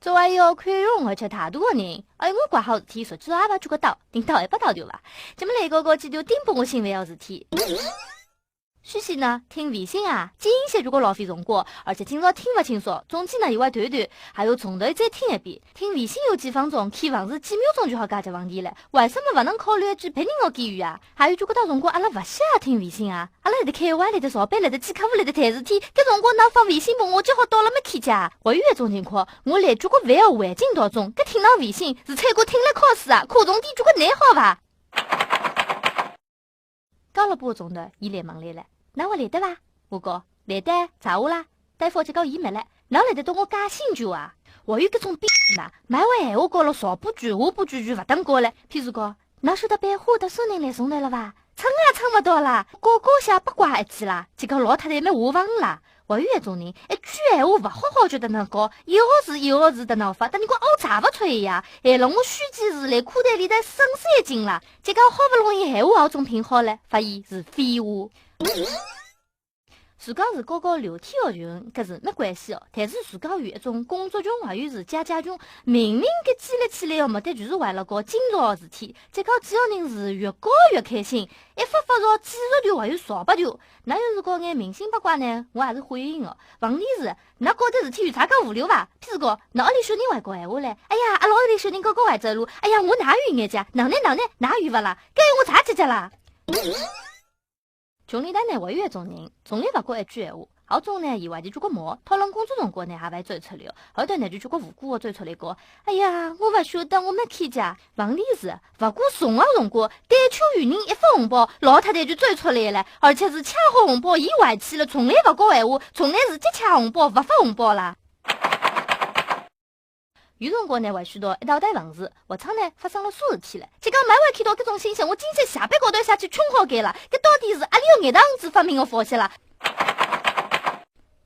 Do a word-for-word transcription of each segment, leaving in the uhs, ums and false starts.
作为一个宽容而且大度的人，哎，我怪好事体实际上也勿觉得到，领导还勿到对伐？这么来个个几条顶拨我心烦的事体。首先呢，听微信啊，真些交关浪费辰光，而且经常听勿清爽，中间呢又会断断，还要从头再听一遍。听微信有几分钟，看文字几秒钟就好解决问题了，为什么勿能考虑一记别人的建议啊？还有交关大辰光阿拉勿适合听微信啊，阿拉辣辣开会，辣辣上班，辣辣见客户，辣辣谈事体，搿辰光㑚发微信拨我就好到了么去家。还有一种情况，我辣交关烦的环境当中，搿听㑚微信是参加听力考试啊，课程点交关难好伐？ 讲了半个钟头，伊来问来了，㑚还来得伐？我讲，来得，咋话啦？对方就讲伊没了，㑚来得到我加兴趣啊？还有搿种逼嘛，买完闲话讲了上半句，下半句就勿搭界了。譬如讲，㑚晓得班花搭送人来送来了伐？乘也乘勿到啦，高高下八卦一记啦，就讲老太太蛮下风啦。 还有一种人，一句闲话勿好好叫搭㑚讲，一个字一个字搭㑚发，搭人家拗柴勿出一样，害了我虚几日来裤袋里头省三斤啦。结果好勿容易闲话也总拼好了，发现是废话。如果是高高聊天的群，搿是没关系哦。但是如果有一种工作群，还有是家家群，明明搿建立起来的目的就是为了讲今朝的事体，结果几个人是越讲越开心，一发发牢几十条还有上百条。 㑚要是讲眼明星八卦呢，我也是欢迎的。问题是，㑚讲点事体有啥介无聊伐？譬如讲，㑚屋里小人会讲闲话嘞？哎呀，阿拉屋里小人刚刚会走路。哎呀，我哪有眼睛？哪能哪能，哪有勿啦？搿有我啥结结啦？群里向呢，还有一种人，从来勿讲一句闲话，后种呢，伊话题交关毛，讨论工作辰光呢，也勿会走出来哦。后头呢，就交关无辜的走出来讲，哎呀，我勿晓得，我没看见。问题是， 勿过从学辰光，但求有人一发红包，老太太就走出来了，而且是抢好红包，伊回去了，从来勿讲闲话，从来是接抢红包，勿发红包啦。有辰光呢，还收到一大堆文字，或者呢，发生了啥事体了。结果每回看到搿种信息，我精神下班高头下去穷好该了，搿到底是阿里个眼袋子发明个方式啦？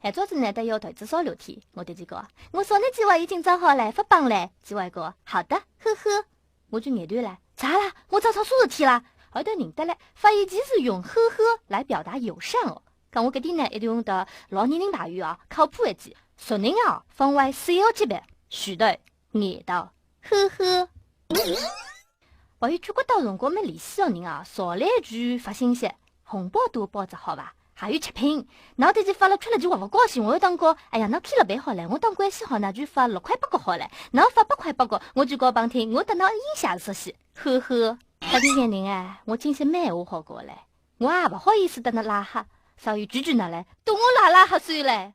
还早子呢，搭要投资少聊天，我对伊讲，我送你几万已经找好了，发帮嘞，几万个，好的，呵呵。 我就眼对了，咋啦？我做错啥事体啦？后头认得了，发现其实用呵呵来表达友善哦。讲我搿点呢，一定用得老年人朋友啊，靠谱一记。熟人啊，分为三个级别，许头、眼头、呵呵。还有交关多辰光没联系的人啊，上来就发信息，红包多包只好伐？ 还有吃品。㑚对伊发了出来就勿高兴，我要当讲，哎呀，㑚看了办好了，我当关系好，㑚就发六块八角好了，㑚发八块八角，我就讲帮听，我等到音响熟悉，呵呵。搿个眼人哎，我今朝没闲话好讲了，我也勿好意思搭㑚拉黑，所以拒绝㑚了，等我拉拉黑算了。